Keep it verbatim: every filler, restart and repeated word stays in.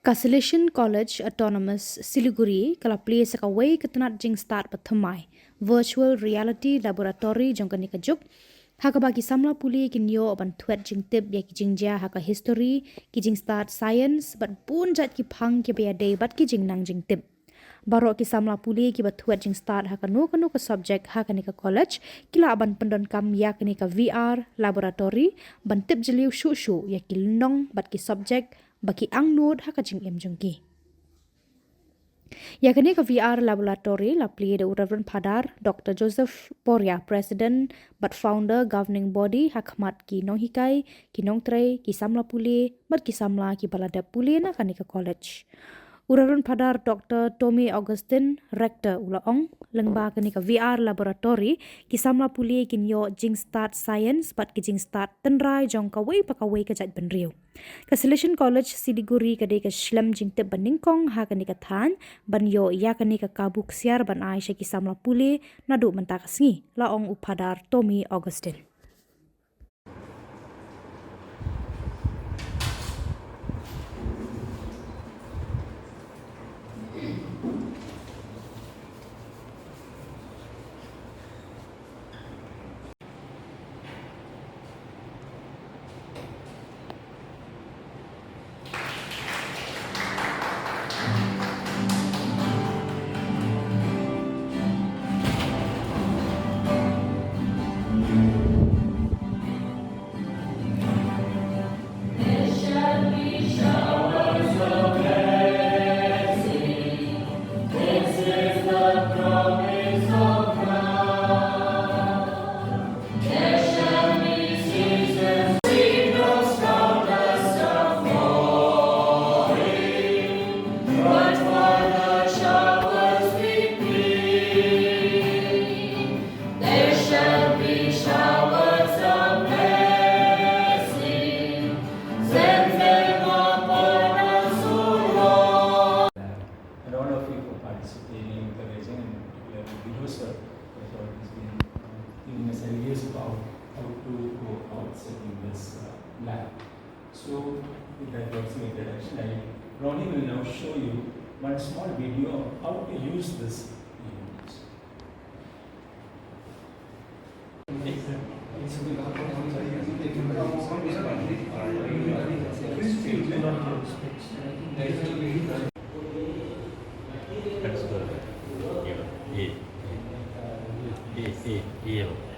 Ka Salesian College Autonomous Siliguri ka la plie sa kawei ka tnat jingstad ba thymmai, Virtual Reality Laboratory jong kane ka juk, ha kaba ki samla pule kin ïoh ban thwet jingtip ïa ki jingjia ha ka history, ki jingstad science bad bun jait ki phang kiba ïadei bad ki jingnang jingtip. Baroh ki samla pule kiba thwet jingstad ha kano kano ka subject ha kane ka college ki lah ban pyndonkam ïa kane ka V R laboratory ban tip jylliew shuh shuh ïa ki lynnong bad ki subject ba ki angnud ha ka jingim jong ki. Ïa kane ka V R laboratory la plie da u Reverend Phadar Doctor Joseph Poria, President bad Founder Governing Body, ha khmat ki nonghikai, ki nongtrei, ki samla pule bad ki samla kiba la dep pule na kane ka college. U Reverend Phadar Doctor Tommy Augustine, Rector, u la ong, lyngba kane ka V R laboratory ki samla pule kin ïoh jingstad science bad ki jingstad tynrai jong kawei pa kawei ka jaitbynriew. Ka Salesian College Siliguri ka dei ka shlem jingtip ba nyngkong ha kane ka thaiñ ban ïoh ïa kane ka kabu ksiar ban ai sha ki samla pule naduh mynta ka sngi, la ong u Phadar Tommy Augustine. There shall be showers of blessing. Send them upon us, O Lord. And all of you for participating, encouraging, and particularly Vidosa, for always been, uh, giving us ideas about how to go about setting this, uh, lab. So, with that words of introduction, I, Ronnie will now show you one small video of how to use this unit. That's good. Yeah, yeah, yeah, yeah.